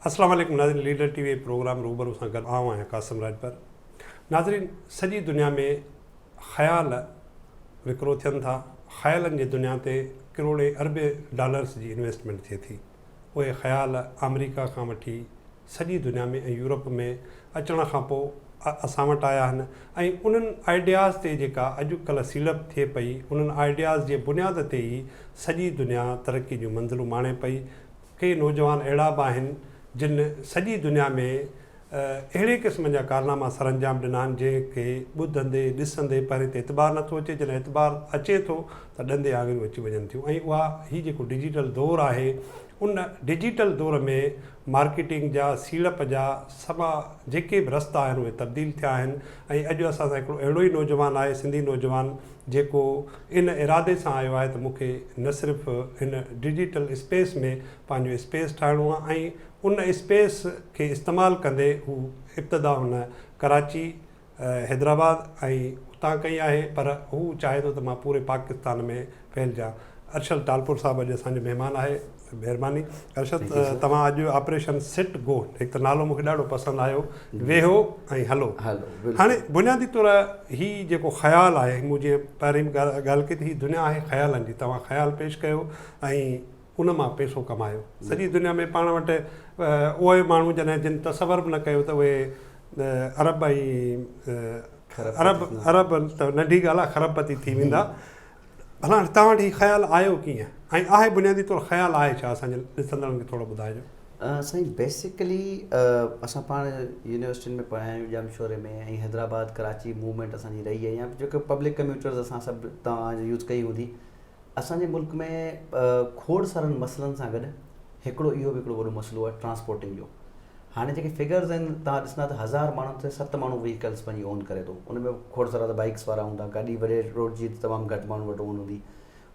اسلام عليڪم ناظرين ليڊر ٽي وي پروگرام روبرو سان گڏ آئون آهيان قاسم راڄپر ناظرين سڄي دنيا ۾ خيال وڪرو ٿين ٿا خيالن جي دنيا تي ڪروڙين اربين ڊالرز جي انويسٽمينٽ ٿئي ٿي اهي خيال آمريڪا کان وٺي سڄي دنيا ۾ ۽ يورپ ۾ اچڻ کان پوء اسان وٽ آيا آهن ۽ انهن آئيڊياز تي جيڪا اڄ ڪلهه سيڙپ ٿئي پئي انهن آئيڊياز جي بنياد تي ئي سڄي دنيا ترقي جون منزلون ماڻي پئي. ڪي نوجوان اهڙا به آهن جن سڄي دنيا ۾ اهڙي قسم جا ڪارناما سرانجام ڏنا آهن جنهن کي ٻڌندي ڏسندي پهرين ته اعتبار نٿو اچي جڏهن اعتبار اچي ٿو ته ڏندي آڱريون اچي وڃن ٿيون ۽ اها هي جيڪو ڊجيٽل دور آهي ان ڊجيٽل دور ۾ مارڪيٽنگ جا سيڙپ جا سڀا جيڪي به رستا آهن اهي تبديل ٿيا آهن ۽ اڄ اسان سان هڪڙو اهڙو ئي نوجوان آهي سنڌي نوجوان جيڪو ان ارادي سان آيو آهي ته مون کي نه صرف هن ڊجيٽل اسپيس ۾ پنهنجو اسپيس ٺاهڻو آهي ۽ ان اسپيس کي استعمال ڪندي هو ابتدا هن ڪراچي، حيدرآباد ۽ اتان ڪئي آهي پر هو چاهي ٿو ته مان پوري پاڪستان ۾ ڦهلجان. ارشد ٽالپر صاحب اڄ اسان جو مهمان آهي. مهرباني ارشد توهان اڄ آپريشن سٽ گو هڪ ته نالو مون کي ڏاڍو پسند آيو ويهو ۽ هلو هاڻي بنيادي طور هي جيڪو خيال آهي مون جيئن پهرين به ڳالهه ڪئي ته هي دنيا آهي خيالن جي توهان خيال پيش ڪيو ۽ ان مان پئسو ڪمايو. سڄي دنيا ۾ پاڻ وٽ اهي ماڻهو جڏهن جن تصور به نه ڪيو ته اهي عرب ۽ عرب عرب ته ننڍي ڳالهه آهي خرب پتي ٿي ويندا. ڀلا هاڻي توهان وٽ هي خيال آيو ڪيئن ۽ آهي بنيادي طور خيال آهي ڇا اسان جي ڏسندڙن کي ٿورو ٻڌائجو. سائين بيسيڪلي اسان پاڻ يونيورسٽين ۾ پڙهيا آهيون ڄامشوري ۾ ۽ حيدرآباد ڪراچي موومينٽ اسان جي رهي آهي يا جيڪو پبلڪ ڪميوٽرز اسان سڀ توهان يوز ڪئي هوندي اسان جي ملڪ ۾ کوڙ سارن مسئلن سان گڏ هڪڙو اهو به هڪڙو وڏو مسئلو آهي ٽرانسپورٽنگ جو هاڻي جيڪي فگرز آهن توهان ڏسندا ته هزار ماڻهن تي ست ماڻهو وهيڪلز پنهنجي اون ڪري ٿو ان ۾ کوڙ سارا ته بائڪس وارا هوندا گاڏي وڏي روڊ جي تمام گهٽ ماڻهن وٽ اون هوندي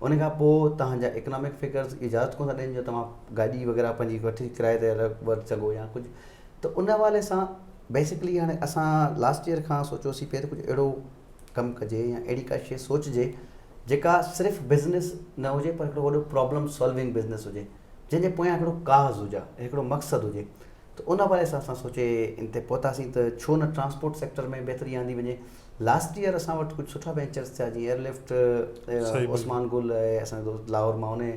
ان کان پوء توهان جا اڪنامڪ فگرز اجازت ڪونه ٿا ڏين جو توهان گاڏي وغيره پنهنجي وٺي ڪرائي تي وٺي سگهو يا ڪجهه ته ان حوالي سان بيسڪلي هاڻي اسان لاسٽ ايئر کان سوچيوسين پئي ته ڪجهه اهڙو ڪم ڪجي يا اهڙي ڪا شي سوچجي جيڪا صرف بزنس نه هجي پر هڪڙو وڏو پرابلم سالونگ بزنس هجي جنهن جي پويان هڪڙو ڪاز هجي هڪڙو مقصد هجي ته ان حوالي سان اسان سوچي ان تي پهتاسين ته ڇو نه ٽرانسپورٽ سيڪٽر ۾ بهتري آندي وڃي لاسٽ ايئر اسان وٽ ڪجهه سٺا وينچرس ٿيا جيئن ايئر لفٽ عثمان گل اسان جو دوست لاهور مان ان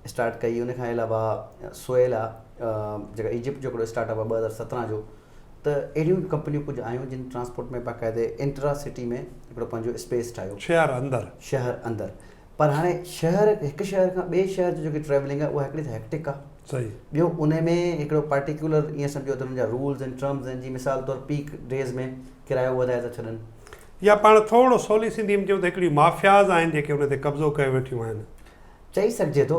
اسٽارٽ ڪئي ان کان علاوه سويل آ جيڪا ايجپٽ جو هڪڙو اسٽارٽ اپ آ 2017 جو ته اهڙيون ڪمپنيون ڪجهه آيون جن ٽرانسپورٽ ۾ باقاعدي انٽرا سٽي ۾ هڪڙو پنهنجو اسپيس ٺاهيو. شهر اندر. شهر اندر پر هاڻي شهر هڪ شهر کان ٻئي شهر جي جيڪي ٽريولنگ آهي اها هڪڙي ته هيڪٽڪ آهي. صحيح. ٻيو ان ۾ هڪڙو پارٽيڪيولر ائين سمجهو ته انهن جا رولز ۽ ٽرمز آهن جيئن مثال طور پيڪ ڊيز ۾ ڪرايو وڌائي ٿا ڇڏن. يا پاڻ ٿورو سولي سنڌي ۾ چئون ته هڪڙيون مافياز آهن جيڪي ان تي قبضو ڪيو ويٺيون آهن. چئي سگهجي ٿو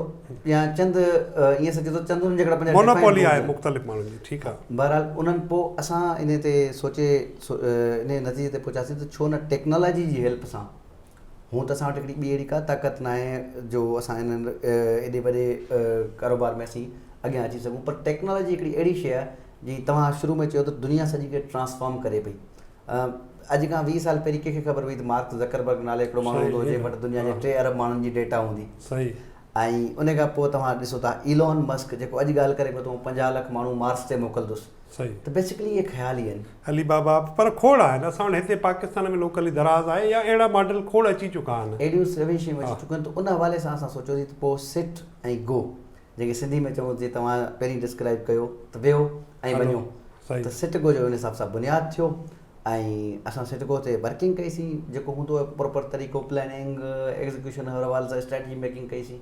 يا چند ائين سگهجي ٿو چند انهن جيڪڏهن پنهنجا مونوپولي آهي مختلف ماڻهن جي ٺيڪ آهي. بهرحال انهن پوء اسان انهي تي سوچي انهي نتيجي تي پهچاسين ته ڇو نه ٽيڪنالاجي جي هيلپ سان هون ته اسان وٽ هڪڙي ٻي اهڙي ڪا طاقت ناهي جو اسان انهن ايڏي وڏي ڪاروبار ۾ اسين اڳيان اچي سگهون پر ٽيڪنالاجي هڪڙي اهڙي شيء آهي جي توهان شروع ۾ چيو ته دنيا سڄي کي ٽرانسفارم ڪري پئي اڄ کان 20 سال پهرين ڪنهن کي خبر هئي ته مارڪ زڪربرگ نالي هڪڙو ماڻهو هوندو جنهن وٽ دنيا جي 3 ارب ماڻهن جي ڊيٽا هوندي. صحيح. ۽ ان کان پوء توهان ڏسو ٿا ايلون مسڪ جيڪو اڄ ڳالهه ڪري پيو ته آئون 50 لک ماڻهو مارس تي موڪلندس. صحيح. ته بيسڪلي اهي خيال ئي آهن. علي بابا پر کوڙ آهن اسان وٽ هتي پاڪستان ۾ لوڪلي دراز آهي يا اهڙا ماڊل کوڙ اچي چڪا آهن. اهڙيون سوين شيون اچي چڪيون آهن ته ان حوالي سان اسان سوچيوسين ته پوء سٽ ۽ گو جنهن کي سنڌي ۾ چئون جيئن توهان پهرين ڊسڪرائيب ڪيو ته ويهو ۽ وڃو ته سٽ گو جو ان حساب سان بنياد ٿيو ۽ اسان سٽ گو تي ورڪنگ ڪئي سين جيڪو هوندو آهي پراپر طريقو پلاننگ ايگزيڪيوشن هر حوالي سان اسٽريٽجي ميڪنگ ڪئي سين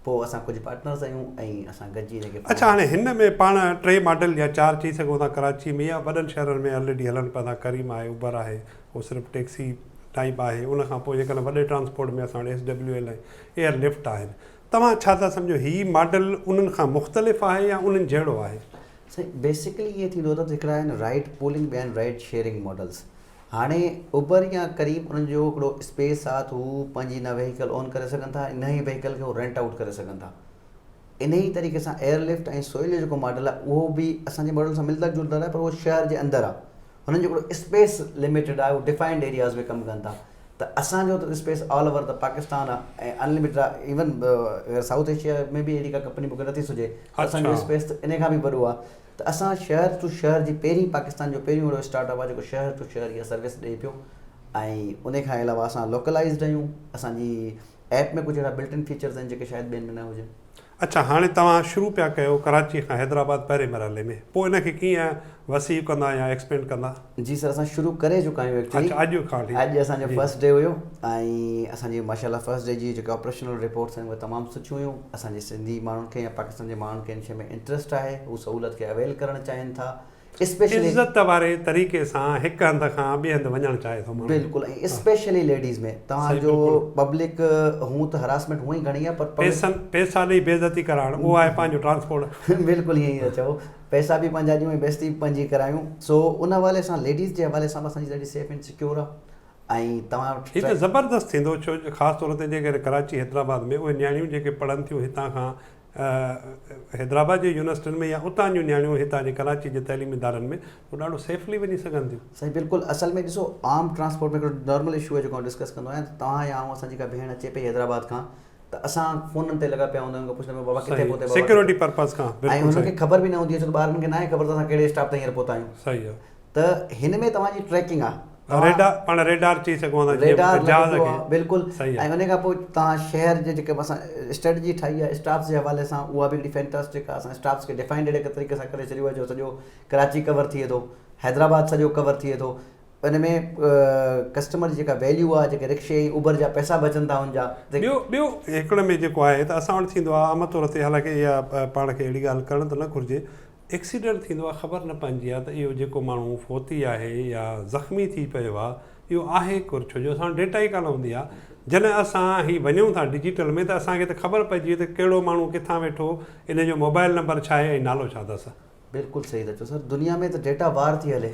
پوء اسان ڪجهه پارٽنرز آهيون ۽ اسان گڏجي ان کي اڇا هاڻي هن ۾ پاڻ ٽي ماڊل يا چار چئي سگهون ٿا ڪراچي ۾ يا وڏن شهرن ۾ آلريڊي هلن پيا ٿا ڪريم آهي اوبر آهي اهو صرف ٽيڪسي ٽائيپ آهي ان کان پوء جيڪڏهن وڏي ٽرانسپورٽ ۾ اسان وٽ S W L ۽ airlift آهن توهان ڇا ٿا سمجهو هي ماڊل انهن کان مختلف آهي يا انهن جهڙو آهي؟ سائين بيسيڪلي ائين ٿيندو ته هڪڙا آهن رائيڊ پولنگ ٻيا آهن رائيڊ شيئرنگ ماڊلز هاڻي اوبر يا ڪريم انهن جو هڪڙو اسپيس آهي ته هو پنهنجي نه وهيڪل اون ڪري سگهن ٿا نه ئي وهيڪل کي هو رينٽ آئوٽ ڪري سگهن ٿا انهي ئي طريقي سان ايئر لفٽ ۽ سوئل جو جيڪو ماڊل آهي اهو به اسان جي ماڊل سان ملندڙ جلندڙ آهي پر اهو شهر جي اندر آهي هنن جو هڪڙو اسپيس لميٽيڊ آهي هو ڊفائنڊ ايرياز ۾ ڪم ڪن ٿا ته اسان جو ته اسپيس آل اوور ته پاڪستان آهي ۽ ان لميٽيڊ آهي ايون سائوٿ ايشيا ۾ به اهڙي ڪا ڪمپني مونکي نٿي سجهي اسان جو اسپيس ته ان کان به وڏو آهي. ته اسان شهر ٽو شهر جي پهرين پاڪستان جو پهريون اهڙو اسٽارٽ اپ آهي جيڪو شهر ٽو شهر اها سروس ڏئي پيو ۽ ان کان علاوه اسان لوڪلائزڊ آهيون اسان جي ايپ ۾ ڪجهه اهڙا بلٽ ان فيچرز آهن جيڪي شايد ٻين ۾ نه هجن. اڇا هاڻي توهان شروع پيا ڪيو ڪراچي کان حيدرآباد پهرين مرحلي ۾ پوء ان کي ڪيئن وسيع ڪندا يا ايڪسپينڊ ڪندا؟ جي سر اسان شروع ڪري چڪا آهيون ايڪچولي اڇا اڄ کان وٺي اڄ اسان جو فرسٽ ڊي هيو ۽ اسان جي ماشاء الله فرسٽ ڊي جي جيڪي آپريشنل رپورٽس آهن اهي تمام سٺيون هيون اسان جي سنڌي ماڻهن کي يا پاڪستان جي ماڻهن کي ان شي ۾ انٽرسٽ آهي هو سهولت کي اويل ڪرڻ چاهين ٿا اسپيشلي عزت واري طريقي سان هڪ هنڌ کان ٻئي هنڌ وڃڻ چاهي ٿو ماڻهو. بلڪل ۽ اسپيشلي ليڊيز ۾ توهان جو پبلڪ هون ته هراسمينٽ هونئن ئي گهڻي آهي پر پيسن پيسا ڏئي بيعزتي ڪرائڻ اهو آهي پنهنجو ٽرانسپورٽ. بلڪل ائين ئي ٿا چئو پئسا به پنهنجا ڏيون ۽ بيعزتي به پنهنجي ڪرايون سو ان حوالي سان ليڊيز جي حوالي سان به اسان جي ڏاڍي سيف اينڊ سيڪيور آهي ۽ توهان وٽ هي ته زبردست ٿيندو ڇو جو خاص طور تي جيڪڏهن ڪراچي حيدرآباد ۾ اهي نياڻيون جيڪي پڙهن ٿيون هتان کان حيدرآباد جي يونيورسٽين ۾ يا اتان جون نياڻيون هتان جي ڪراچي جي تعليمي ادارن ۾ ته ڏاڍو سيفلي وڃي سگهن ٿيون. سائين بلڪل اصل ۾ ڏسو عام ٽرانسپورٽ ۾ هڪڙو نارمل اشو آهي جيڪو آئون ڊسڪس ڪندو آهيان ته توهان يا آئون اسان جي ڪا ڀيڻ اچي پئي حيدرآباد کان ته اسان فونن تي لڳا پيا هوندا آهيون پڇندا آهيون بابا ڪٿي پهتي بابا سيڪيورٽي پرپز کان ۽ هنن کي خبر به نه هوندي آهي ڇو ته ٻارن کي ناهي خبر ته اسان ڪهڙي اسٽاپ تائين هينئر پهتا آهيون صحيح آهي ته هن ۾ توهان جي ٽريڪنگ آ. ريڊار پاڻ ريڊار چئي سگهون ٿا جيئن جهاز کي بلڪل ۽ ان کان پوء توهان شهر جي جيڪي اسان اسٽريٽجي ٺاهي آهي اسٽافس جي حوالي سان اها به هڪڙي فينٽاسٽڪ آ اسان اسٽافس کي ڊفائنڊ اهڙي طريقي سان ڪري ڇڏيو آهي جو سڄو ڪراچي ڪور ٿئي ٿو حيدرآباد سڄو ڪور ٿئي ٿو ان ۾ ڪسٽمر جي جيڪا ويليو آ جيڪي رڪشي ۽ اوبر جا پئسا بچن ٿا ان جا ٻيو ٻيو هڪڙي ۾ جيڪو آهي ته اسان وٽ ٿيندو آهي عام طور تي حالانڪه اها پاڻ کي اهڙي ڳالهه ڪرڻ ته نه گهرجي ايڪسيڊنٽ ٿيندو آهي خبر نه پئجي آهي ته اهو جيڪو ماڻهو فوتي آهي يا زخمي ٿي پيو آهي اهو آهي ڪر ڇو جو اسان وٽ ڊيٽا ئي ڪانه هوندي آهي جڏهن اسان هي وڃون ٿا ڊجيٽل ۾ ته اسان کي ته خبر پئجي وئي ته ڪهڙو ماڻهو ڪٿان ويٺو ان جو موبائل نمبر ڇا آهي ۽ نالو ڇا اٿس. بلڪل صحيح ٿا چئو سر دنيا ۾ ته ڊيٽا وار ٿي هلي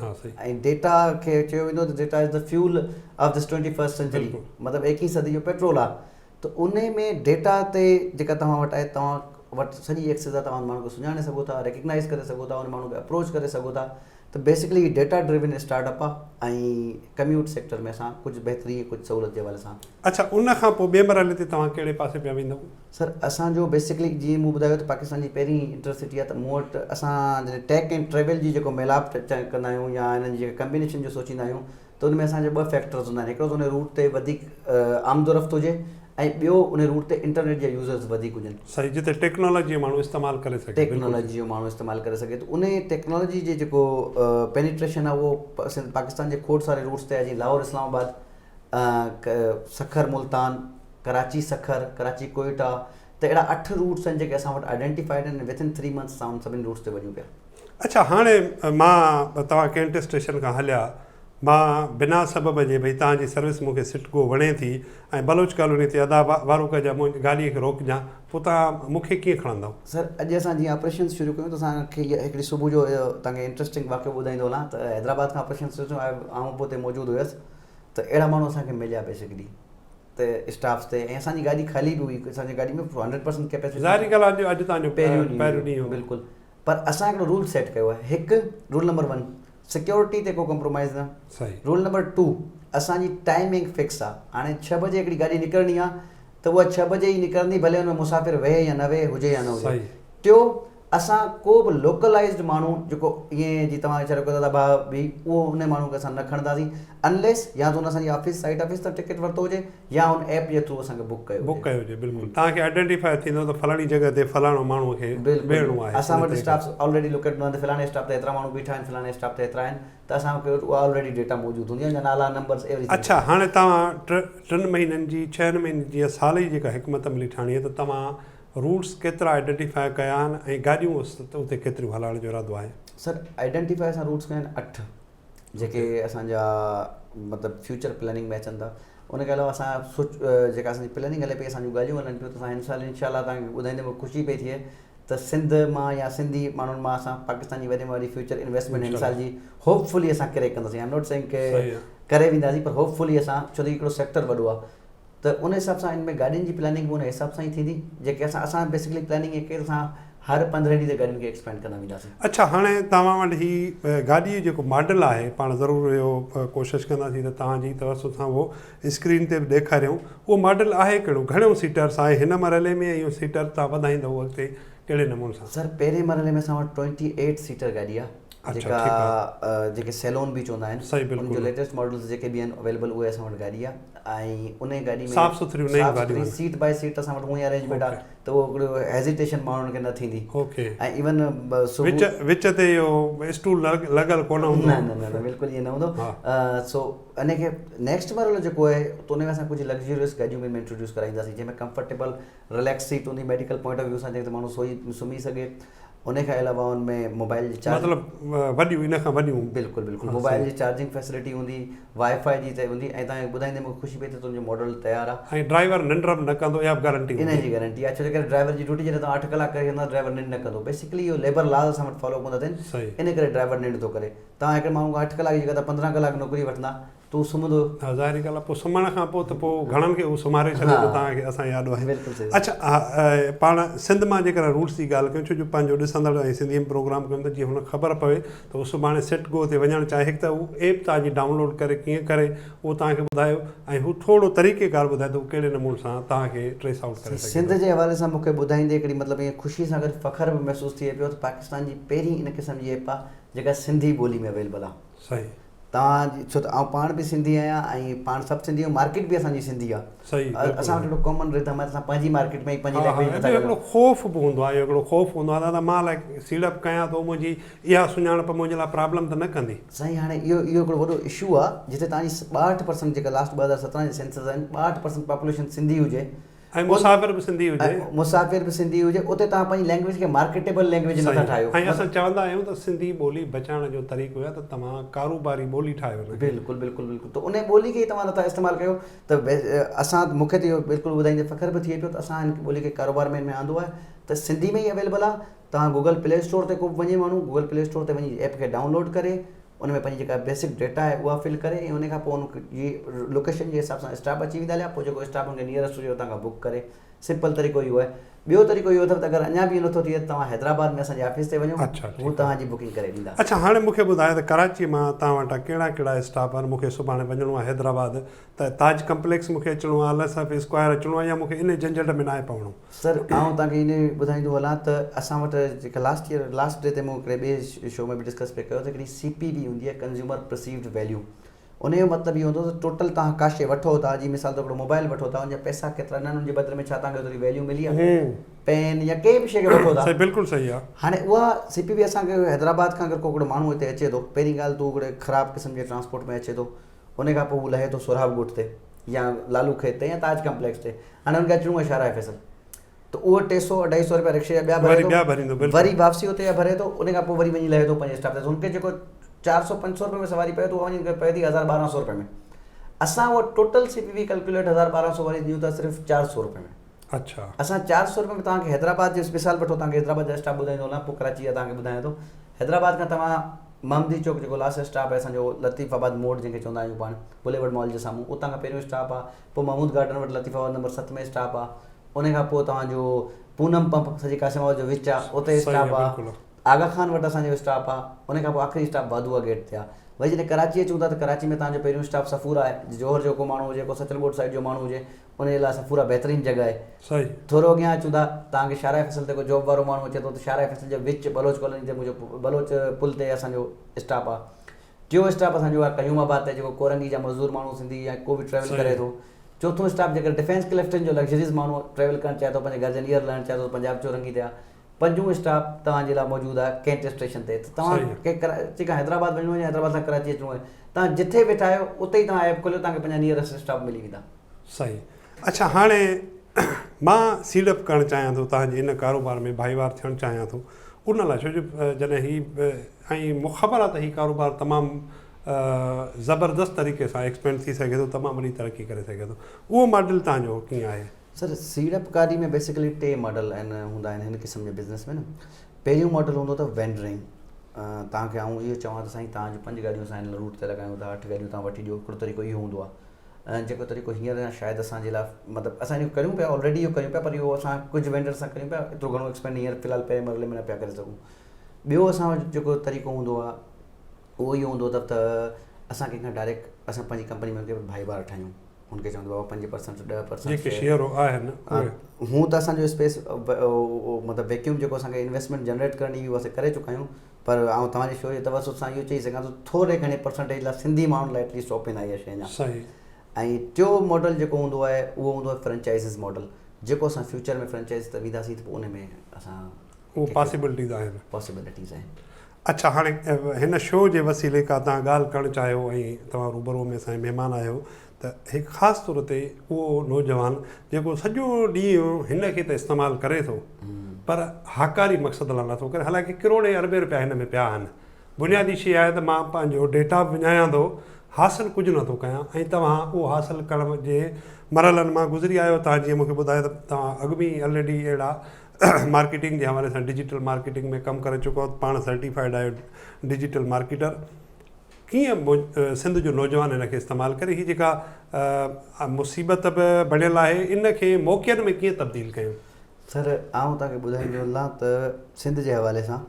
۽ ڊيٽا کي چيو ويندو ته data is the fuel of this twenty first century مطلب ايڪيهين صدي جو پيٽرول آهي ته انهي ۾ ڊيٽا تي جيڪا توهان وٽ آهي توهان وٽ سڄي ايڪسيس آهي توهان ان ماڻهو کي سڃاڻي سگهو ٿا ريڪگنائز ڪري سگهو ٿا ان ماڻهو کي اپروچ ڪري سگهو ٿا ته بيسڪلي هي ڊيٽا ڊريون اسٽارٽ اپ آهي ۽ ڪميوٽ سيڪٽر ۾ اسان ڪجهه بهتري ۽ ڪجهه سهولت جي حوالي سان. اڇا ان کان پوء ٻئي مرحلي تي توهان ڪهڙي پاسي پيا ويندؤ؟ سر اسان جو بيسڪلي جيئن مون ٻڌايو ته پاڪستان جي پهرين انٽر سٽي آهي ته مون وٽ اسان جڏهن ٽيڪ ۽ ٽريول جي جيڪو ميلاپ ڪندا آهيون يا انهن جي جيڪا ڪمبينيشن جو سوچيندا آهيون ته ان ۾ اسان جا ٻه فيڪٽرز هوندا آهن هڪڙو ته ان روٽ تي وڌيڪ آمد و رفت هجي ۽ ٻيو ان روٽ تي انٽرنيٽ جا يوزرز وڌيڪ هجن. صحيح جتي ٽيڪنالاجي جو ماڻهو استعمال ڪري سگهي. ٽيڪنالاجي جو ماڻهو استعمال ڪري سگهي ته ان ٽيڪنالاجي جي جيڪو پينيٽريشن آهي اهو سنڌ پاڪستان جي کوڙ ساري روٽس تي آهي جيئن لاهور اسلام آباد سکر ملتان ڪراچي سکر ڪراچي ڪوئيٽا ته اهڙا اٺ روٽس آهن جيڪي اسان وٽ آئيڊينٽيفائيڊ آهن ۽ ون ٿري منٿس اسان ان سڀني روٽس تي وڃون پيا. اڇا هاڻي مان توهان ڪينٽ اسٽيشن کان هليا مان بنا سبب جي ڀئي توهان جي سروس مون کي سٽ گو وڻي ٿي ۽ بلوچ ڪالوني تي ادا وارو ڪجان منهنجي گاڏي کي روڪجان پوء توهان مون کي ڪيئن کڻندؤ؟ سر اڄ اسان جيئن آپريشنس شروع ڪيون ته اسان کي اها هڪڙي صبح جو توهان کي انٽرسٽنگ واقعو ٻڌائيندو هلان ته حيدرآباد کان آپريشن شروع ٿيو آئون به اتي موجود هيس ته اهڙا ماڻهو اسان کي مليا بيسڪلي ته اسٽافس تي ۽ اسان جي گاڏي خالي به هئي اسان جي گاڏي ۾ هنڊريڊ پرسنٽ ڪيپيسٽي ظاهري ڳالهه آهي اڄ توهان جو پهريون ڏينهن هو بلڪل پر اسان هڪڙو رول سيٽ ڪيو آهي هڪ رول نمبر ون سيڪيورٽي تي ڪو ڪمپرومائز نه صحيح رول نمبر ٽو اسان جي ٽائمنگ فڪس آهي هاڻي ڇهه بجي هڪڙي گاڏي نڪرڻي آهي ته اها ڇهه بجي ئي نڪرندي ڀلي ان ۾ مسافر ويهي يا نه ويهي هجي يا نه هجي ٽيو اسان ڪو به لوڪلائزڊ ماڻهو جيڪو ائين جي توهان اشارو ڪيو ٿا ڀاء به اهو ان ماڻهو کي اسان نه کڻنداسين انليس يا ته ان اسان جي آفيس سائيٽ آفيس تان ٽڪيٽ ورتو هجي يا ان ايپ جي ٿرو اسان کي بڪ ڪيو بڪ ڪيو هجي بلڪل توهان کي آئيڊينٽيفائي ٿيندو ته فلاڻي جڳهه تي فلاڻو ماڻهو کي ويهڻو آهي اسان وٽ اسٽاف آلريڊي لوڪيٽ هوندا آهن ته فلاڻي اسٽاپ تي ايترا ماڻهو بيٺا آهن فلاڻي اسٽاپ تي ايترا آهن ته اسان کي اها آلريڊي ڊيٽا موجود هوندي آهي ان جا نالا نمبرز ايوري ٿنگ. اڇا هاڻي توهان ٽن مهينن جي ڇهن مهينن جي يا سال جي جيڪا حڪمت عملي ٺاهڻي آهي ته توهان روٽس ڪيترا آئيڊنٽيفاء ڪيا آهن ۽ گاڏيون اتي ڪيتريون هلائڻ جو ارادو آهي؟ سر آئيڊنٽيفاء اسان روٽس ڪيا آهن اٺ جيڪي اسان جا مطلب فيوچر پلاننگ ۾ اچن ٿا ان کان علاوه اسان سوچ جيڪا اسان جي پلاننگ هلي پئي اسان جون ڳالهيون هلن پيون ته اسان هن سال انشاء الله توهان کي ٻڌائيندي مون کي خوشي پئي ٿئي ته سنڌ مان يا سنڌي ماڻهن مان اسان پاڪستان جي وڏي ۾ وڏي فيوچر انويسٽمينٽ هن سال جي هوپ فلي اسان ڪريڪ ڪنداسين I am not saying ڪي ڪري وينداسين پر هوپ فلي اسان ڇو ته هڪڙو سيڪٽر وڏو آهي ته ان حساب سان ان ۾ گاڏين جي پلاننگ به ان حساب سان ئي ٿيندي جيڪي اسان اسان بيسڪلي پلاننگ ائين ڪئي ته اسان هر پندرهين ڏينهن تي گاڏين کي ايڪسپينڊ ڪندا وينداسين. اڇا هاڻي توهان وٽ هي گاڏي جو جيڪو ماڊل آهي پاڻ ضرور اهو ڪوشش ڪنداسين ته توهان جي توسط سان اهو اسڪرين تي به ڏيکاريون اهو ماڊل آهي ڪهڙو گهڻو سيٽرس آهي هن مرحلي ۾ ۽ اهو سيٽر توهان وڌائيندؤ اڳتي ڪهڙي نموني سان؟ سر پهرين مرحلي ۾ اسان وٽ ٽوئنٽي ايٽ سيٽر گاڏي آهي جيڪا جيڪي سيلون به چوندا آهن ان جو ليٽيسٽ ماڊلز جيڪي به آهن اويليبل اهي اسان وٽ گاڏي آهي ۽ ان گاڏي ۾ صاف سٿريون نيون گاڏيون سيٽ بائي سيٽ اسان وٽ اونئي ارينجمينٽ آهي ته اهو هڪڙو هيزيٽيشن ماڻهن کي نه ٿيندي ۽ ايون وچ وچ تي اهو اسٽول لڳل ڪونه هوندو. نه نه نه بلڪل ائين نه هوندو. سو ان کي نيڪسٽ مرحلو جيڪو آهي ته ان ۾ اسان ڪجهه لگزوريس گاڏيون به انٽروڊيوس ڪرائينداسين جنهن ۾ ڪمفرٽيبل رليڪس سيٽ هوندي ميڊيڪل پوائنٽ آف ويو سان جنهن تي ماڻهو سوئي سمهي سگهي ان کان علاوه ان ۾ موبائل جي چارج مطلب وڏيون ان کان وڏيون. بلڪل بلڪل موبائل جي چارجنگ فيسلٽي هوندي وائي فائي جي ته هوندي ۽ توهان کي ٻڌائيندي مونکي خوشي پئي ٿئي تنهنجو ماڊل تيار آ. ۽ ڊرائيور ننڊ به نه ڪندو اها به گارنٽي هوندي. ان جي گارنٽي آ ڇو جي ڪري ڊرائيور جي ڊيوٽي جڏهن توهان اٺ ڪلاڪ ڪري ڇڏيندا ڊرائيور ننڊ نه ڪندو بيسيڪلي اهو ليبر لاز اسان وٽ فالو ڪونه ٿا ٿين ان ڪري ڊرائيور ننڊ ٿو ڪري توهان هڪڙي ماڻهو کان اٺ ڪلاڪ جي جڳهه تان 15 ڪلاڪ نوڪري وٺندا ته هو سمهندو. ها ظاهري ڳالهه آهي پوء سمهڻ کان پوء ته پوء گهڻن کي هو سمهاري ڇڏي ته توهان کي اسان ياد آهي. بلڪل صحيح. اڇا پاڻ سنڌ مان جيڪڏهن روٽس جي ڳالهه ڪيون ڇو جو پنهنجو ڏسندڙ ۽ سنڌي ۾ پروگرام ڪيون ته جيئن هن کي خبر پوي ته هو سڀاڻي سيٽ گو تي وڃڻ چاهي هڪ ته هو ايپ توهان جي ڊائونلوڊ ڪري ڪيئن ڪري اهو توهان کي ٻڌايو ۽ هو ٿورو طريقي ڪار ٻڌايو ته هو ڪهڙي نموني سان توهان کي ٽريس آئوٽ ڪري سگهي سنڌ جي حوالي سان مون کي ٻڌائيندي هڪڙي مطلب ائين خوشي سان گڏ فخر به محسوس ٿئي پيو ته پاڪستان جي پهرين ان قسم جي ايپ آهي جيڪا سنڌي ٻولي ۾ اويلبل آهي. صحيح. توهان جي ڇو ته آئون پاڻ به سنڌي آهيان ۽ پاڻ سڀ سنڌي آهيون مارڪيٽ به اسان جي سنڌي آهي صحيح بلڪل اسان وٽ هڪڙو ڪامن رڌم آهي ته اسان پنهنجي مارڪيٽ ۾ ئي پنهنجي ها ها لينگويج ۽ نٿا ٻيو هڪڙو ڳالهايون. خوف به هوندو آهي اهو هڪڙو خوف هوندو آهي دادا مان لائڪ سيڙپ ڪيان ٿو منهنجي اها سڃاڻپ منهنجي لاء پرابلم ته نه ڪندي. سائين هاڻي اهو اهو هڪڙو وڏو اشو آهي جتي توهان جي 62 پرسنٽ جيڪا لاسٽ 2017 جي سينسز آهن 62 پرسنٽ پاپوليشن سنڌي هجي ۽ مسافر به سنڌي هجي. ۽ مسافر به سنڌي هجي اتي توهان پنهنجي لينگويج کي مارڪيٽيبل لينگويج نٿا صحيح ٺاهيو. ۽ اسان چوندا آهيون ته سنڌي ٻولي بچائڻ جو طريقو اهو آهي ته توهان ڪاروباري ٻولي ٺاهيو ان کي. بلڪل بلڪل بلڪل ته انهي ٻولي کي ئي توهان نٿا استعمال ڪيو ته اسان مون کي ته اهو بلڪل ٻڌائيندي فخر به ٿئي پيو ته اسان هن ٻولي کي ڪاروبار ۾ ۾ آندو آهي ته سنڌي ۾ ئي اويليبل آهي توهان گوگل پلي اسٽور تي ڪو به وڃي ماڻهو گوگل پلي اسٽور تي وڃي ايپ کي ڊائونلوڊ ڪري ان ۾ پنهنجي جيڪا بيسڪ ڊيٽا آهي اها فل ڪري ۽ ان کان پوء ان جي لوڪيشن جي حساب سان اسٽاپ اچي ويندا هليا پوء جيڪو اسٽاپ ان کي نيئرسٽ هجي اتان کان بڪ ڪري سمپل طريقو اهو آهي ٻيو طريقو اهو اٿو ته اگر اڃا به اهو نٿو ٿئي ته توهان حيدرآباد ۾ اسان جي آفيس تي وڃو اڇا هو ٺيڪ آهي توهان جي بڪنگ ڪري ڏيندا. اڇا هاڻي مون کي ٻڌايو ته ڪراچي مان توهان وٽان ڪهڙا ڪهڙا اسٽاپ آهن مون کي سڀاڻي وڃڻو آهي حيدرآباد ته تاج ڪمپليڪس مون کي اچڻو آهي الصاف اسڪوائر اچڻو آهي يا مون کي انهي جهنجهٽ ۾ ناهي پوڻو. سر آئون توهان کي ائين ٻڌائيندو هلان ته اسان وٽ جيڪا لاسٽ ييئر لاسٽ ڊي تي مون هڪڙي ٻئي شو ۾ به ڊسڪس پئي ڪيو ته هڪڙي سي پي وي هوندي آهي ڪنزيومر پرسيوڊ ويليو ان جو مطلب اهو هوندو ته ٽوٽل توهان ڪا شي وٺو ٿا جي مثال طور هڪڙو موبائل وٺو ٿا ان جا پئسا ڪيترا ڏنا ان جي بدلي ۾ ڇا توهان کي اوتري ويليو ملي آهي پين يا ڪنهن به شي کي وٺو ٿا صحيح بلڪل صحيح آهي. هاڻي اها سي پي وي اسان کي حيدرآباد کان اگر ڪو هڪڙو ماڻهو هتي اچي ٿو پهرين ڳالهه ته هو هڪڙي خراب قسم جي ٽرانسپورٽ ۾ اچي ٿو ان کان پوء هو لهي ٿو سهراب ڳوٺ تي يا لالو کيت تي يا تاج ڪمپليڪس تي هاڻي هن کي اچڻو آهي شاهراهه فيصل ته اهو ٽي سو اڍائي سو روپيا رڪشي جا ٻيا ڀري ٿو وري واپسي اتي جا ڀري ٿو ان کان پوء وري وڃي لهي ٿو پنهنجي اسٽاپ تي هن کي جيڪو چار سو پنج سو روپئي ۾ سواري پئي ٿو اها وڃي هن کي پئي ٿي هزار ٻارهن سو روپئي ۾ اسان اهو ٽوٽل سي پي وي ڪلڪيوليٽ هزار ٻارهن سو واري ڏيون ٿا صرف چار سو روپئي ۾ اڇا اسان چار سو روپئي ۾ توهان کي حيدرآباد جو مثال وٺو توهان کي حيدرآباد جا اسٽاپ ٻڌائيندو هلان پوء ڪراچي جا توهان کي ٻڌايان ٿو حيدرآباد کان توهان محمدي چوڪ جيڪو لاسٽ اسٽاپ آهي اسان جو لطيف آباد موڙ جنهن کي چوندا آهيون پاڻ بوليورڊ مال جي سامهون اتان کان پهريون اسٽاپ آهي پوء محمود گارڊن وٽ لطيف آباد نمبر 7 ۾ اسٽاپ آ ان کان پوء توهان جو پونم پمپ سڄي قاسم آباد جو وچ آ اتي اسٽاپ آ آغا خان وٽ اسان جو اسٽاپ آ ان کان پوء آخري اسٽاپ واڌوआ گيٽ تي آ وري جڏهن ڪراچي اچون ٿا ته ڪراچي ۾ توهان جو پهريون اسٽاپ صفورا آهي جوهر جو ڪو ماڻهو هجي ڪو سچل ڳوٺ سائيڊ جو ماڻهو هجي ان جي لاء صفورا بهترين جڳهه آهي صحيح. ٿورو اڳيان اچون ٿا توهان کي شارع فيصل تي ڪو جاب وارو ماڻهو اچي ٿو ته شارع فيصل جي وچ بلوچ ڪالوني تي منهنجو بلوچ پل تي اسان جو اسٽاپ آ ٽيون اسٽاپ اسان جو آهي قيوم آباد تي جيڪو ڪورنگي جا مزدور ماڻهو سنڌي يا ڪو به ٽريول ڪري ٿو. چوٿون اسٽاپ جيڪر ڊفينس ڪلفٽن جو لگزريز ماڻهو ٽريول ڪرڻ چاهي ٿو پنهنجي گهر جي نيئر لهڻ چاهي ٿو ته پنجاب چورنگي تي آهي. پنجون اسٽاپ توهان جي لاء موجود آهي ڪينٽ اسٽيشن تي ته توهان کي ڪراچي کان حيدرآباد وڃڻو هجي يا حيدرآباد کان ڪراچي اچڻو هجي توهان جٿي ويٺا آهيو اتي ئي توهان ايپ کوليو توهان کي پنهنجا نيئرسٽ اسٽاپ ملي ويندا. صحيح اڇا هاڻي مان سيڙپ ڪرڻ چاهيان ٿو توهان جي ان ڪاروبار ۾ ڀائيوار ٿيڻ چاهيان ٿو ان لاء ڇو جو جڏهن هي ۽ مون خبر آهي ته هي ڪاروبار تمام زبردست طريقي سان ايڪسپينڊ ٿي سگهي ٿو تمام وڏي ترقي ڪري سگهي ٿو اهو ماڊل توهان جو ڪيئن آهي؟ سر سيڙپڪاري ۾ بيسيڪلي ٽي ماڊل آهن هوندا آهن هن قسم جي بزنس ۾ نه پهريون ماڊل هوندو اٿو وينڊرنگ توهان کي آئون اهو چوان ته سائين توهان جون پنج گاڏيون اسان هن روٽ تي لڳايون ٿا اٺ گاڏيون توهان وٺي ڏيو هڪڙو طريقو اهو هوندو آهي جيڪو طريقو هينئر شايد اسان جي لاء مطلب اسان اهو ڪريون پيا آلريڊي اهو ڪريون پيا پر اهو اسان ڪجهه وينڊر سان ڪريون پيا ايترو گهڻو ايڪسپينڊ هينئر في الحال پهرين مرحلي ۾ نه پيا ڪري سگهون ٻيو اسان وٽ جيڪو طريقو هوندو آهي اهو اهو هوندو اٿو ته اسان ڪنهن کان ڊائريڪٽ اسان پنهنجي ڪمپني ۾ ڀائي وار ٺاهيون. هن کي چوندو بابا 5% 10% جيڪي شيئر آهن اهي. هون ته اسان جو اسپيس مطلب ويڪيوم جيڪو اسان کي انويسٽمينٽ جنريٽ ڪرڻي هئي اها اسان ڪري چڪا آهيون پر آئون توهان جي شو جي توسط سان اهو چئي سگهان ٿو ٿوري گهڻي پرسنٽيج لاء سنڌي ماڻهن لاء ايٽليسٽ اوپن آهي اها شيء اڃا. صحيح. ۽ ٽيو ماڊل جيڪو هوندو آهي اهو هوندو آهي فرنچائزز ماڊل جيڪو اسان فيوچر ۾ فرنچائز تي وينداسين ته پوء ان ۾ اسان اهو پاسيبلٽيز آهن. پاسيبلٽيز آهن. اڇا هاڻي هن شو جي وسيلي ڪا توهان ڳالهه ڪرڻ چاهيو ۽ توهان روبرو ۾ اسان جا مهمان آهيو ته هڪ خاص طور تي اهو نوجوان جيڪو سڄو ڏينهن هن کي ته استعمال ڪري ٿو پر هاڪاري مقصد لاء نٿو ڪري حالانڪه ڪروڙين اربين روپيا هن ۾ پيا آهن بنيادي شيء آهي ته مان پنهنجو ڊيٽا به وڃايان ٿو حاصل ڪجهه نٿو ڪيان ۽ توهان اهو حاصل ڪرڻ جي مرحلن مان گذري آيو توهان جيئن مون کي ٻڌايو ته توهان اڳ ۾ ئي الريڊي اهڙا مارڪيٽنگ جي حوالي سان ڊجيٽل مارڪيٽنگ ۾ ڪم ڪري چڪو آهيو پاڻ سرٽيفائيڊ آهيو ڊجيٽل مارڪيٽر ڪيئن سنڌ جو نوجوان هن کي استعمال ڪري هي جيڪا مصيبت به بڻيل آهي ان کي موقعن ۾ ڪيئن تبديل ڪيون. سر آئون توهان کي ٻڌائيندو هلان ته سنڌ جي حوالي سان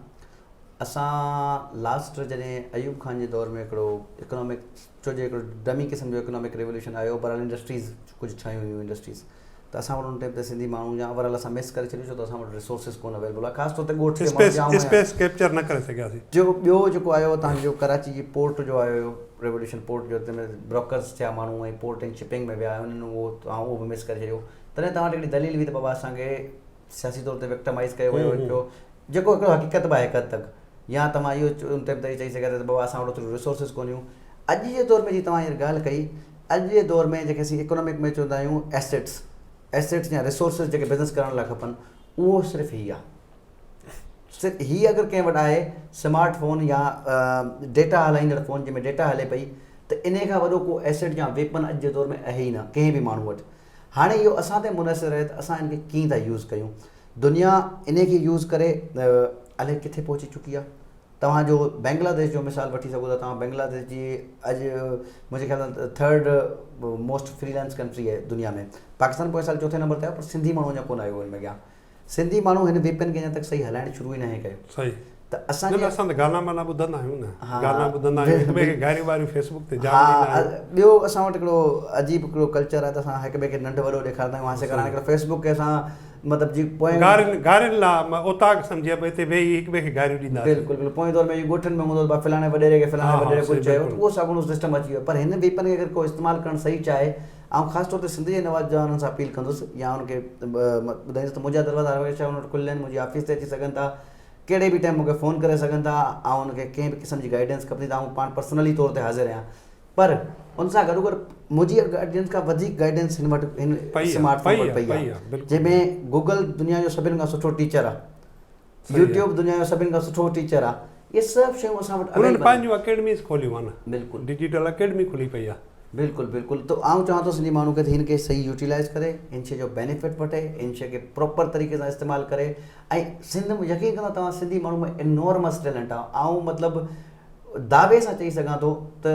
اسان لاسٽ جڏهن ايوب خان جي دور ۾ هڪڙو اڪنامڪ ڇو جو هڪڙو ڊمي قسم جو اڪنامڪ ريوليوشن آيو بهرحال انڊسٽريز ڪجهه ٺهيون هيون انڊسٽريز ته اسان وٽ ان ٽائيم تي سنڌي ماڻهو يا اوور آل اسان مس ڪري ڇڏيو ڇو ته اسان وٽ ريسورسز ڪونه اويلبل هئا خاص طور تي ڳوٺ جي ماڻهو جام هيا. اسپيس ڪيپچر نه ڪري سگهياسين. جو ٻيو جيڪو آيو تان جو ڪراچي جي پورٽ جو آيو هيو ريوليوشن پورٽ جو تنهن ۾ بروڪرز ٿيا ماڻهو ۽ پورٽ ۽ شپنگ ۾ ويا انهن اهو توهان اهو به مس ڪري ڇڏيو تڏهن توهان وٽ هڪڙي دليل هئي ته بابا اسان کي سياسي طور تي وڪٽمائز ڪيو ويو هڪڙو جيڪو هڪڙو حقيقت به آهي هڪ حد تڪ يا توهان اهو ان ٽائيم تي چئي سگهيا ٿي ته بابا اسان وٽ اوتريون ريسورسز ڪونه هيون اڄ جي دور ۾ جي توهان هينئر ڳالهه ڪئي اڄ جي دور ۾ جيڪي اسين اڪنامڪ ۾ چوندا آهيون ايسيٽس ايسيٽس يا ريسورسز جيڪي بزنس ڪرڻ لاء کپن اهو صرف هي آهي صرف هي اگر ڪنهن وٽ آهي سمارٽ فون يا ڊيٽا هلائيندڙ فون جنهن ۾ ڊيٽا هلي پئي ته انهي کان وڏو ڪو ايسيٽ يا ويپن اڄ جي دور ۾ آهي ئي نه ڪنهن به ماڻهو وٽ هاڻي اهو اسان تي منحصر آهي ته اسان ان کي ڪيئن ٿا يوز ڪيون دنيا انهي کي يوز ڪري الائي ڪٿي پهچي چڪي آهي توهان جو بنگلاديش جو مثال وٺي سگهو ٿا توهان بنگلاديش جي اڄ منهنجي خيال سان ٿرڊ موسٽ فريلانس ڪنٽري آهي دنيا ۾ پاڪستان پوئين سال چوٿين نمبر تي آيو پر سنڌي ماڻهو اڃا ڪونه آيو ان ۾ اڳيان سنڌي ماڻهو هن وي پي اين کي اڃا تڪ صحيح هلائڻ شروع ئي ناهي ڪيو صحيح ته اسان جي اسان ته گانا بانا ٻڌندا آهيون نه گانا ٻڌندا آهيون هڪ ٻئي کي گاريون واريون فيسبوڪ تي جام ڏيندا آهيون ٻيو اسان وٽ هڪڙو عجيب هڪڙو ڪلچر آهي ته اسان هڪ ٻئي کي ننڍ وڏو ڏيکارندا آهيون هاسي ڪرڻ هڪڙو فيسبوڪ کي اسان مطلب جي پوئين گارين گارين لا اوطاق سمجهي به اتي ويهي هڪ ٻئي کي گاريون ڏيندا هئاسين. بلڪل بلڪل پوئين دور ۾ جي ڳوٺن ۾ هوندو هو ته فلاڻي وڏيري کي فلاڻي وڏيري ڪجهه چيو ته اهو ساڳيو سسٽم اچي ويو پر هن ويپن کي اگر ڪو استعمال ڪرڻ صحيح چاهي آئون خاص طور تي سنڌ جي نوجوانن سان اپيل ڪندس يا ان کي ٻڌائيندس ته منهنجا دروازا هميشه ان وٽ کليل آهن منهنجي آفيس تي اچي سگهن ٿا ڪهڙي به ٽائيم مون کي فون ڪري سگهن ٿا آئون ان کي ڪنهن به قسم جي گائيڊنس کپندي ته آئون پاڻ پرسنلي طور تي حاضر آهيان پر ان سان گڏوگڏ منهنجي گائيڊنس کان وڌيڪ گائيڊنس هن وٽ هن سمارٽ فون وٽ پئي آهي جنهن ۾ گوگل دنيا جو سڀني کان سٺو ٽيچر آهي يوٽيوب دنيا جو سڀني کان سٺو ٽيچر آهي اهي سڀ شيون اسان وٽ انهن پنهنجون اڪيڊميز کوليون آهن بلڪل ڊجيٽل اڪيڊمي کلي پئي آهي بلڪل بلڪل ته آئون چوان ٿو سنڌي ماڻهو کي ته هن کي صحيح يوٽيلائز ڪري هن شي جو بينيفٽ وٺي هن شي کي پراپر طريقي سان استعمال ڪري ۽ سنڌ ۾ يقين ڪندا توهان سنڌي ماڻهو ۾ انورمس ٽيلنٽ آهي آئون مطلب دعوي سان چئي سگهان ٿو ته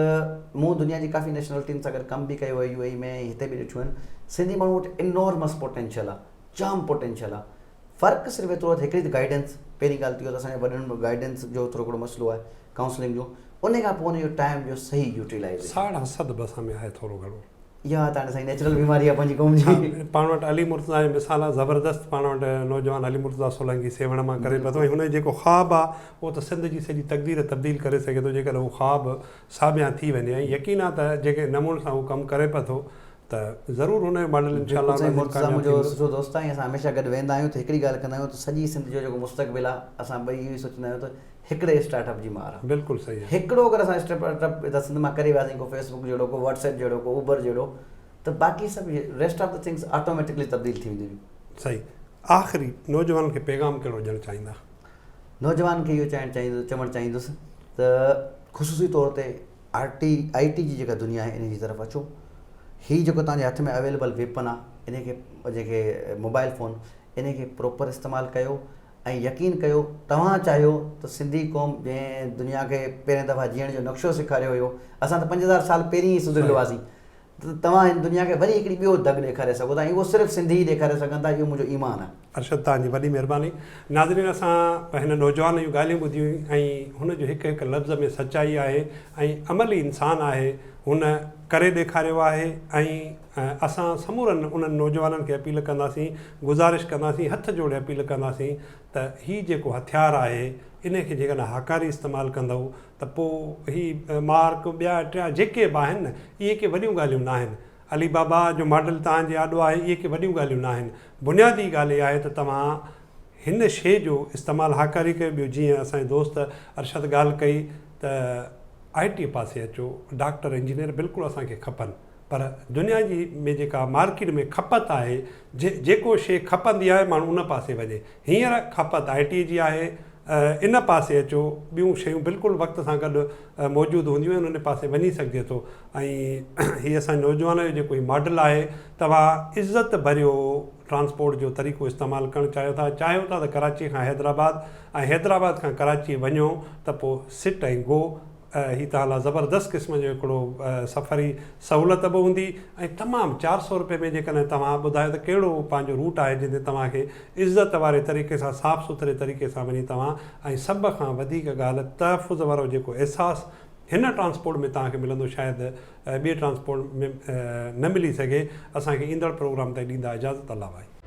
مون دنيا جي ڪافي نيشنلٽين سان گڏ ڪم به ڪيو آهي يو اي اي ۾ ۽ هتي به ڏٺيون آهن سنڌي ماڻهو وٽ انورمس پوٽينشل آهي جام پوٽينشل آهي فرق صرف ايترو آهي ته هڪڙي ته گائيڊنس پهرين ڳالهه ته اهو ته اسان جي وڏن ۾ گائيڊنس جو ٿورو هڪڙو مسئلو آهي ڪائونسلنگ جو ان کان پوء ان جو ٽائيم جو صحيح يوٽيلائيزيشن. ساڙ حسد به اسان ۾ آهي ٿورو گهڻو. اها ته هاڻي سائين نيچرل بيماري آهي پنهنجي قوم جي. پاڻ وٽ علي مرتضيٰ جو مثال آهي زبردست پاڻ وٽ نوجوان علي مرتضيٰ سولنگي سيوهڻ مان ڪري پيو ٿو ۽ هن جو جيڪو خواب آهي اهو ته سنڌ جي سڄي تقدير تبديل ڪري سگهي ٿو جيڪڏهن اهو خواب ساڀيان ٿي وڃي ۽ يقين آهي ته جيڪي نموني سان هو ڪم ڪري پيو ٿو ته ضرور هن جو ماڊل انشاء الله سائين مرتضيٰ منهنجو سٺو دوست آهي ۽ اسان هميشه گڏ ويندا آهيون ته هڪڙي ڳالهه ڪندا آهيون ته سڄي سنڌ جو جيڪو مستقبل آهي اسان ٻئي اهو ئي سوچيندا آهيون ته هڪڙي اسٽارٽ اپ جي مار آهي بلڪل صحيح آهي هڪڙو اگر اسان اسٽارٽ اپ هتان سنڌ مان ڪري وياسين ڪو فيسبوڪ جهڙو ڪو واٽس ايپ جهڙو ڪو اوبر جهڙو ته باقي سڀ rest of the things automatically تبديل ٿي وينديون. صحيح آخري نوجوانن کي پيغام ڪهڙو ڏيڻ چاهيندا؟ نوجوانن کي اهو چئڻ چاهيندس چوڻ چاهيندس ته خصوصي طور تي آر ٽي آئي ٽي جي جيڪا دنيا آهي ان جي طرف اچو هي جيڪو توهان جي هٿ ۾ اويليبل ويپن آهي ان کي جيڪي موبائل فون ان کي پراپر استعمال ڪيو ۽ يقين ڪيو توهان چاهيو ته سنڌي قوم جنهن دنيا کي پهرين دفعا جيئڻ جو نقشو سيکاريو هيو اسان ته 5000 سال پهرين ئي سڌريل هئاسين ته توهان هن دنيا کي وري هڪڙي ٻيو دڳ ڏيکاري سگهو ٿا ۽ اهو صرف سنڌي ئي ڏيکاري سگهن ٿا اهو منهنجو ايمان آهي. ارشد توهان جي وڏي مهرباني. ناظرين اسان هن نوجوان جون ڳالهيون ٻڌيون ۽ هن جو هڪ هڪ لفظ ۾ سچائي آهي ۽ عملي انسان آهي. هن ڪري ڏيکاريو آهي ۽ اسان سمورن انهن نوجوانن کي اپيل ڪنداسين، گذارش ڪنداسين، هٿ جوڙي اپيل ڪنداسين ته هي جيڪو هٿيار آهي انهي کي جيڪڏهن هاڪاري استعمال ڪندؤ ته پوء هي مارڪ ٻيا ٽيا جيڪي به آهن نه اهي ڪي وڏيون ڳالهيون ناهن. علي بابا جو ماڊل توهان جي آڏو آهي اهي ڪي وڏيون ڳالهيون ناهن. بنيادي ڳالهه اها آهي ته توهان هن شيء جو استعمال هاڪاري ڪيو ٻيو جيئن اسان جي دوست ارشد ڳالهه ڪئي ته آء ٽي پاسي اچو ڊاڪٽر انجنيئر بلڪل اسان کي کپن پر دنيا جي ۾ جيڪا مارڪيٽ ۾ کپت آهي جيڪو شيء کپندي آهي ماڻهو ان پاسي وڃي هينئر کپت آء ٽي جي آهي ان پاسي اچو ٻيون شيون بلڪل وقت سان گڏ موجود هونديون آهن ان پاسي وڃي سگهجي ٿو ۽ هي اسان جي نوجوان جو جيڪو هي ماڊل آهي توهان عزت ڀريو ٽرانسپورٽ جو طريقو استعمال ڪرڻ چاهيو ٿا، چاهيو ٿا ته ڪراچي کان حيدرآباد ۽ حيدرآباد کان ڪراچي وڃو ته پوء سٽ ۽ گو هي توهان لاء زبردست قسم جو هڪڙو سفري سهولت به هوندي ۽ تمام 400 روپيه ۾ جيڪڏهن توهان ٻڌايو ته ڪهڙو پنهنجو روٽ آهي جنهن تي توهان کي عزت واري طريقي سان صاف سٿري طريقي سان وڃي توهان ۽ سڀ کان وڌيڪ ڳالهه تحفظ وارو جيڪو احساس هن ٽرانسپورٽ ۾ توهان کي ملندو شايد ٻي ٽرانسپورٽ ۾ نه ملي سگهي اسان کي ايندڙ پروگرام تائين ڏيندا اجازت الله ڀائي.